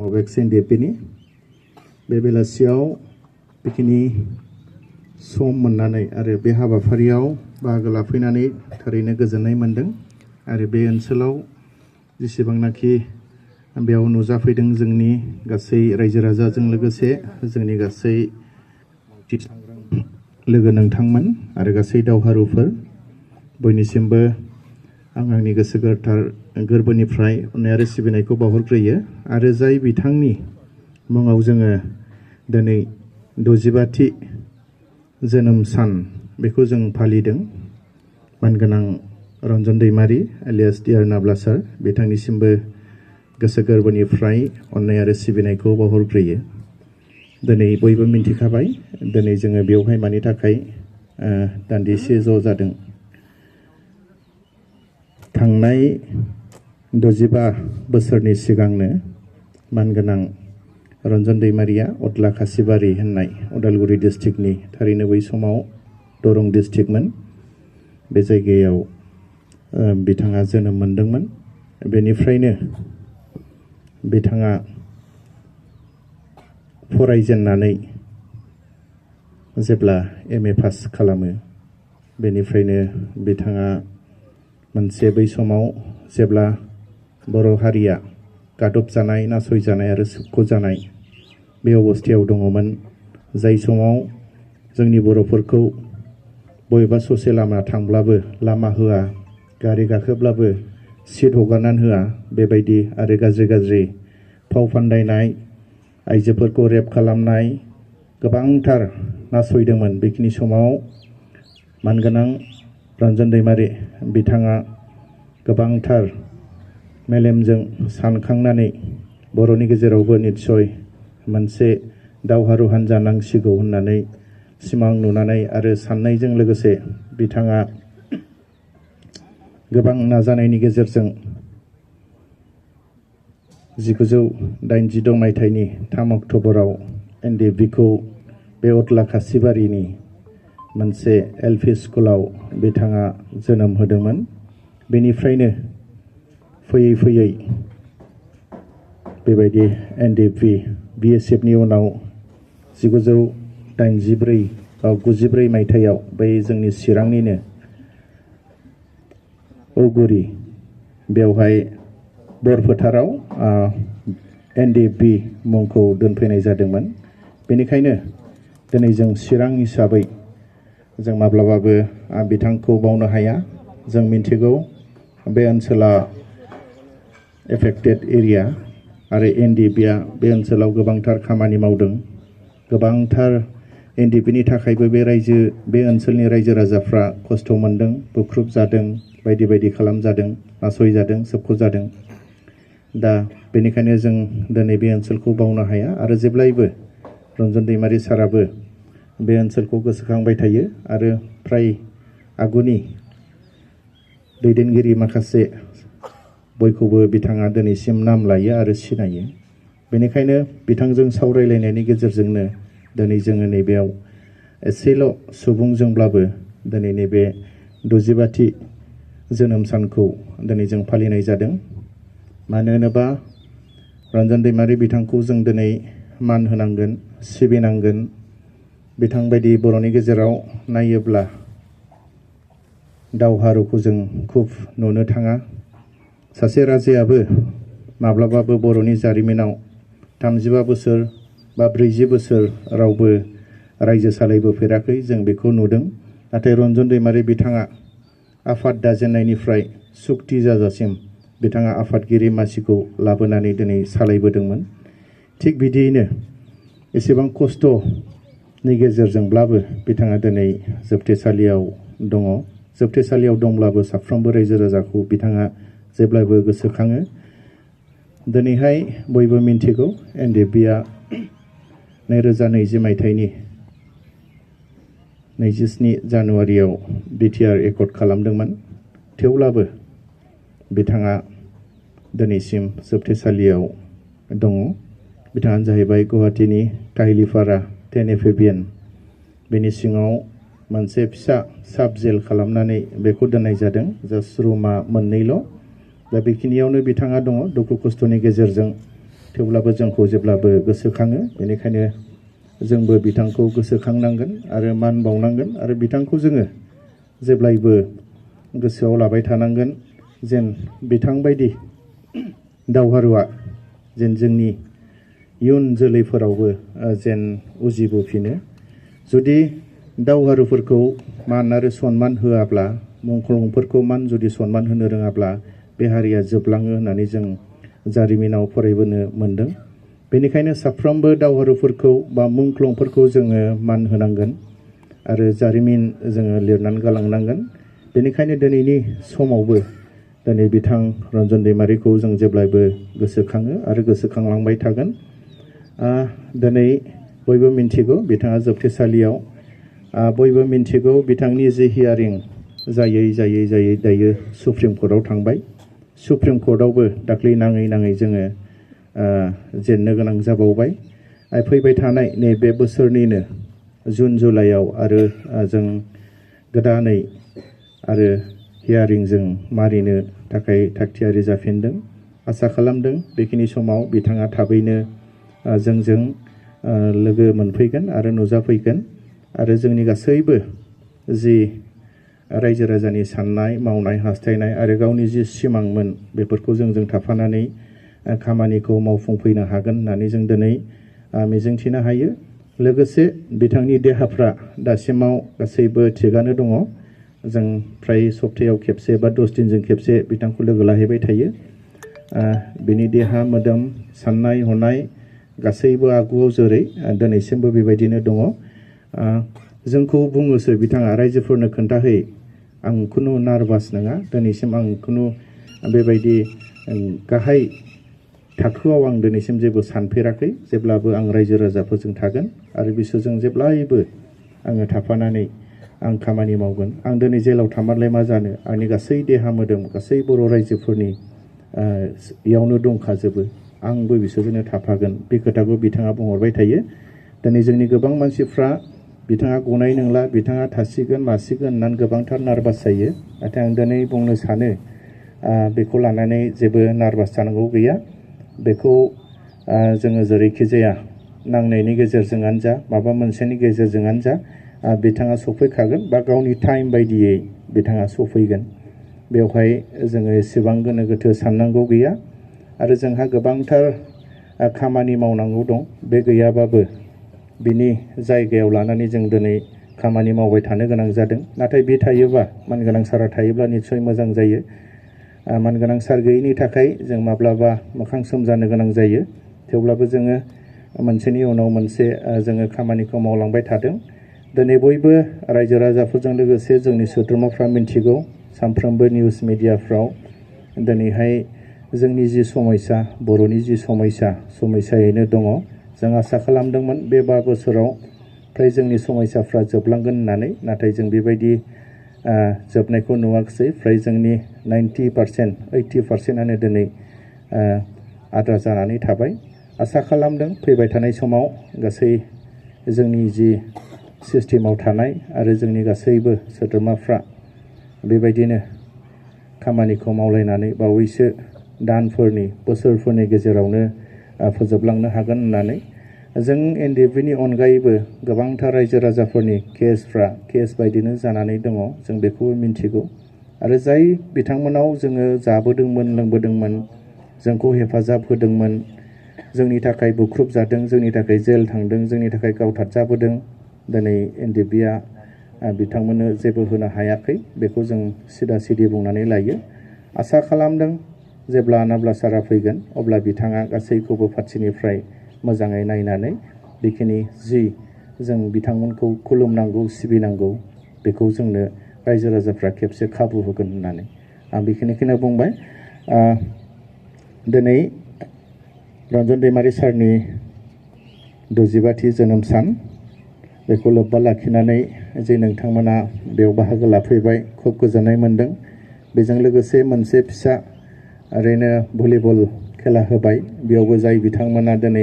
Vaccine डेपिनि बे बेलासियाव बेखिनि सम मोननानै आरो बे हाबाफारियाव बाहागो लाफैनानै थारैनो गोजोननाय मोनदों आरो बे ओनसोलाव जेसेबांनाखि बेयाव नुजाफैदों जोंनि गासै रायजो राजाजों लोगोसे जोंनि गासै लोगो नोंथांमोन आरो गासै दावहारुफोर बयनिसिमबो आं आंनि गोसो गोरबोनिफ्राय अननाय आरो सिबिनायखौ बावहरग्रोयो आरो जाय बिथांनि मुङाव जोङो दिनै 65थि जोनोम सान बेखौ जों फालिदों मानगोनां रन्जन दैमारि एलियास डिआर नाब्ला सार बिथांनिसिमबो गोसो गोरबोनिफ्राय अननाय आरो सिबिनायखौ बावहरग्रोयो दिनै बयबो मिन्थिखाबाय दिनै जोङो बेवहाय मानि थाखाय दान्दिसे ज' जादों थांनाय 65 बोसोरनि सिगांनो मानगोनां रन्जन दैमारिया अदला खासिबारि होननाय उदालगुरि डिस्ट्रिक्टनि थारैनो बै समाव दरं डिस्ट्रिक्टमोन बे जायगायाव बिथाङा जोनोम मोनदोंमोन बेनिफ्रायनो बिथाङा फरायजेननानै जेब्ला एमए पास खालामो बेनिफ्रायनो बिथाङा मोनसे बै समाव जेब्ला बर' हारिया गादबजानाय नासयजानाय आरो सोबख'जानाय बे अबस्थायाव दङमोन जाय समाव जोंनि बर'फोरखौ बबेबा ससे लामा थांब्लाबो लामा होआ गारि गाखोब्लाबो सीट हगारनानै होआ बेबायदि आरो गाज्रि फाव फान्दायनाय आइजोफोरखौ रेप खालामनाय गोबांथार नासयदोंमोन बेखिनि समाव मानगोनां रन्जन दैमारि बिथाङा गोबांथार मेलेमजों सानखांनानै बर'नि गेजेरावबो निस्सय मोनसे दावहारु हान्जा नांसिगौ होननानै सिमां नुनानै आरो साननायजों लोगोसे बिथाङा गोबां नाजानायनि गेजेरजों 1986 मायथाइनि 3 अक्ट'बराव एनडिएफबिखौ बे अदला खासिबारिनि मोनसे एलपि स्कुलाव बिथाङा जोनोम होदोंमोन बेनिफ्रायनो फैयै फैयै बेबायदि एनडिएफबि बिएसएफनि उनाव 1993 मायथाइयाव बै जोंनि चिरांनिनो औगुरि बेवहाय बरफोथाराव एनडिएफबि मुंखौ दोनफैनाय जादोंमोन बेनिखायनो दिनै जों चिरां हिसाबै जों माब्लाबाबो बिथांखौ बावनो हाया जों मिन्थिगौ बे ओनसोला एफेक्टेड एरिया आरो एनडिएफबिआ बे ओनसोलाव गोबांथार खामानि मावदों गोबांथार एनडिएफबिनि थाखायबो बे ओनसोलनि रायजो राजाफ्रा खस्थ' मोनदों बुख्रुब जादों बायदि बायदि खालामजादों नासयजादों सोबख'जादों दा बेनिखायनो जों दिनै बे ओनसोलखौ बावनो हाया आरो जेब्लायबो रन्जन दैमारि साराबो बे ओनसोलखौ गोसोखांबाय थायो आरो फ्राय आगुनि दैदेनगिरि माखासे बयखौबो बिथाङा दिनैसिम नाम लायो आरो सिनायो बेनिखायनो बिथांजों सावरायलायनायनि गेजेरजोंनो दिनै जोङो नैबेयाव एसेल' सुबुंजोंब्लाबो दिनै नैबे 65थि जोनोम सानखौ दिनै जों फालिनाय जादों मानो होनोबा रन्जन दैमारि बिथांखौ जों दिनै मान होनांगोन सिबिनांगोन बिथां बायदि बर'नि गेजेराव नायोब्ला दावहारुखौ जों खुब नुनो थाङा सासे राजायाबो माब्लाबाबो बर'नि जारिमिनाव 35 बोसोर बा 40 बोसोर रावबो रायजो सालायबोफेराखै जों बेखौ नुदों नाथाय रन्जन दैमारि बिथाङा आफाद दाजेननायनिफ्राय सुक्ति जाजासिम बिथाङा आफादगिरि मासिखौ लाबोनानै दिनै सालायबोदोंमोन थिग बिदियैनो एसेबां खस्थ'नि गेजेरजोंब्लाबो बिथाङा दिनै जोबथेसालियाव दङ जोबथेसालियाव दंब्लाबो साफ्रोमबो रायजो राजाखौ बिथाङा जेब्लाबो गोसोखाङो दिनैहाय बयबो मिन्थिगौ एनडिएफबिआ 2020 मायथाइनि 27 जानुवारियाव बिटिआर एकर्ड खालामदोंमोन थेवब्लाबो बिथाङा दिनैसिम जोबथेसालियाव दङ बिथाङानो जाहैबाय गुवाहाटीनि काहिलिपारा 10 एम्फिबियान बेनि सिङाव मोनसे फिसा साब जेल खालामनानै बेखौ दोननाय जादों जास्ट रुमा मोननैल' दा बेखिनियावनो बिथाङा दङ दुखु खस्थ'नि गेजेरजों थेवब्लाबो जोंखौ जेब्लाबो गोसोखाङो। बेनिखायनो जोंबो बिथांखौ गोसोखांनांगोन आरो मान बावनांगोन आरो बिथांखौ जोङो जेब्लायबो गोसोआव लाबाय थानांगोन जेन बिथांबायदि दावहारुआ जेन जोंनि इयुन जोलैफोरावबो जेन उजिबोफिनो। जुदि दावहारुफोरखौ मान आरो सन्मान होआब्ला, मुंख्लंफोरखौ जुदि सन्मान होनो रोङाब्ला बे हारिया जोबलाङो होननानै जों जारिमिनाव फरायबोनो मोन्दों। बेनिखायनो साफ्रोमबो दावहारुफोरखौ बा मुंख्लंफोरखौ जोङो मान होनांगोन आरो जारिमिन जोङो लिरनानै गालांनांगोन। बेनिखायनो दिनैनि समावबो दिनै बिथां रन्जन दैमारिखौ जों जेब्लायबो गोसोखाङो आरो गोसोखांलांबाय थागोन। दिनै बयबो मिन्थिगौ बिथाङा जोबथेसालियाव, बयबो मिन्थिगौ बिथांनि जि हियारिं जायै दायो सुप्रिम कर्टआव थांबाय। सुप्रिम कर्टआवबो दाख्लै नाङै जोङो जेननो गोनां जाबावबाय। फैबाय थानाय नैबे बोसोरनिनो जुन जुलाइआव आरो जों गोदानै आरो हियारिंजों मारिनो थाखाय थागथियारि जाफिनदों। आसा खालामदों बेखिनि समाव बिथाङा थाबैनो जोंजों लोगो मोनफैगोन आरो नुजाफैगोन आरो जोंनि गासैबो जि रायजो राजानि साननाय मावनाय हास्थायनाय आरो गावनि जि सिमांमोन बेफोरखौ जोंजों थाफानानै खामानिखौ मावफुंफैनो हागोन होननानै जों दिनै मिजिंथिनो हायो। लोगोसे बिथांनि देहाफ्रा दासिमाव गासैबो थिगानो दङ। जों फ्राय सप्तायाव खेबसे बा 10 दिनजों खेबसे बिथांखौ लोगो लाहैबाय थायो। बिनि देहा मोदोम साननाय हनाय गासैबो आगुआव जेरै दिनैसिमबो बेबायदिनो दङ। जोंखौ बुङोसो बिथाङा रायजोफोरनो खोन्थाहै आं खुनु नार्भास नङा, दिनैसिम आं खुनु बेबायदि गाहाय थाखोआव आं दिनैसिम जेबो सानफेराखै। जेब्लाबो आं रायजो राजाफोरजों थागोन आरो बिसोरजों जेब्लायबो आङो थाफानानै आं खामानि मावगोन। आं दिनै जेलाव थामारलाय मा जानो, आंनि गासै देहा मोदोम गासै बर' रायजोफोरनि इयावनो दंखाजोबो, आंबो बिसोरजोंनो थाफागोन। बे खोथाखौ बिथाङा बुंहरबाय थायो। दिनै जोंनि गोबां मानसिफ्रा बिथाङा गनाय नंला, बिथाङा थासिगोन मासिगोन होननानै गोबांथार नार्भास जायो। नाथाय आं दिनै बुंनो सानो बेखौ लानानै जेबो नार्भास जानांगौ गैया। बेखौ जोङो जेरैखि जाया नांनायनि गेजेरजोंआनो जा माबा मोनसेनि गेजेरजोंआनो जा बिथाङा सफैखागोन बा गावनि टाइम बायदियै बिथाङा सफैगोन। बेवहाय जोङो एसेबां गोनो गोथो साननांगौ गैया आरो जोंहा गोबांथार खामानि मावनांगौ दं। बे गैयाबाबो बिनि जायगायाव लानानै जों दिनै खामानि मावबाय थानो गोनां जादों। नाथाय बे थायोबा मानगोनां सारा थायोब्ला निस्सय मोजां जायो। मानगोनां सार गैयैनि थाखाय जों माब्लाबा मोखां सोमजानो गोनां जायो। थेवब्लाबो जोङो मोनसेनि उनाव मोनसे जोङो खामानिखौ मावलांबाय थादों। दिनै बयबो रायजो राजाफोरजों लोगोसे जोंनि सोद्रोमाफ्रा मिन्थिगौ, सानफ्रोमबो निउस मिडियाफ्राव दिनैहाय जोंनि जि समस्या, बर'नि जि समस्यायैनो दङ। जों आसा खालामदोंमोन बे 5 बोसोराव फ्राय जोंनि समस्याफ्रा जोबलांगोन होननानै, नाथाय जों बेबायदि जोबनायखौ नुवाखिसै। फ्राय जोंनि 90% 80%आनो दिनै आद्रा जानानै थाबाय। आसा खालामदों फैबाय थानाय समाव गासै जोंनि जि सिस्टेमाव थानाय आरो जोंनि गासैबो सोद्रोमाफ्रा बेबायदिनो खामानिखौ मावलायनानै बावैसो दानफोरनि बोसोरफोरनि गेजेरावनो फोजोबलांनो हागोन होननानै। जों एनडिएफबिनि अनगायैबो गोबांथार रायजो राजाफोरनि केस बायदिनो जानानै दङ, जों बेखौबो मिन्थिगौ। आरो जाय बिथांमोनाव जोङो जाबोदोंमोन लोंबोदोंमोन, जोंखौ हेफाजाब होदोंमोन, जोंनि थाखाय बुख्रुब जादों, जोंनि थाखाय जेल थांदों, जोंनि थाखाय गावथारजाबोदों, दिनै एनडिएफबिआ बिथांमोननो जेबो होनो हायाखै। बेखौ जों सिदा सिदि बुंनानै लायो। आसा खालामदों जेब्ला आनाब्ला सारा फैगोन अब्ला बिथाङा गासैखौबो फारसेनिफ्राय मोजाङै नायनानै बेखिनि जि जों बिथांमोनखौ खुलुमनांगौ सिबिनांगौ बेखौ जोंनो रायजो राजाफ्रा खेबसे खाबु होगोन होननानै आं बेखिनिखौनो बुंबाय। दिनै रन्जन दैमारि सारनि 65थि जोनोम सान, बेखौ लोब्बा लाखिनानै जे नोंथांमोना बेयाव बाहागो लाफैबाय खुब गोजोननाय मोन्दों। बेजों लोगोसे मोनसे फिसा ओरैनो भलिबल खेला होबाय। बेयावबो जाय बिथांमोना दिनै